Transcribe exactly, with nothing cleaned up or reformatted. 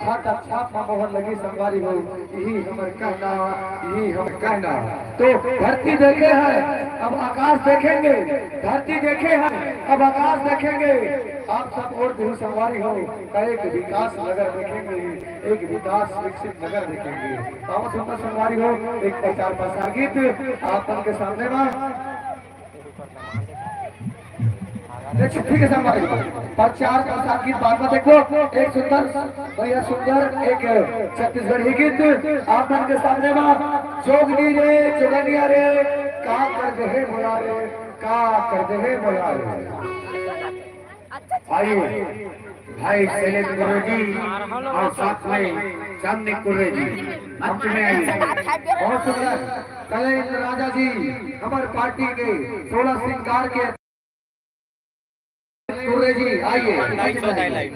छाता छाप मा मोहर लगी संगवारी हो, यही हमर कहना, यही हमर कहना। तो धरती देखे हैं, अब आकाश देखेंगे, धरती देखे हैं, अब आकाश देखेंगे। आप सब ओर देहू संगवारी हो, त एक विकास नगर देखेंगे, एक विकास विकसित नगर देखेंगे। त आवत संगवारी हो, एक प्रचार प्रसार गीत आप मन के सामने मा। देख, ठीक है, संगवारी हो। प्रचार प्रसार गीत बाद में देखो। एक सुंदर, बढ़िया सुंदर एक छत्तीसगढ़ी गीत आप मन के सामने मा। जोगनी रे, जोगनिया रे, का कर दे हे मोला रे, का कर दे हे मोला रे। आइए, भाई शैलेंद्र कुर्रे जी और साथ में चांदनी कुर्रे जी मंच में आइए। बहुत सुंदर। शैलेंद्र राजा जी, हमारे पार्टी के सोलह सिंगार के कुर्रे जी, आइए मंच में आइए।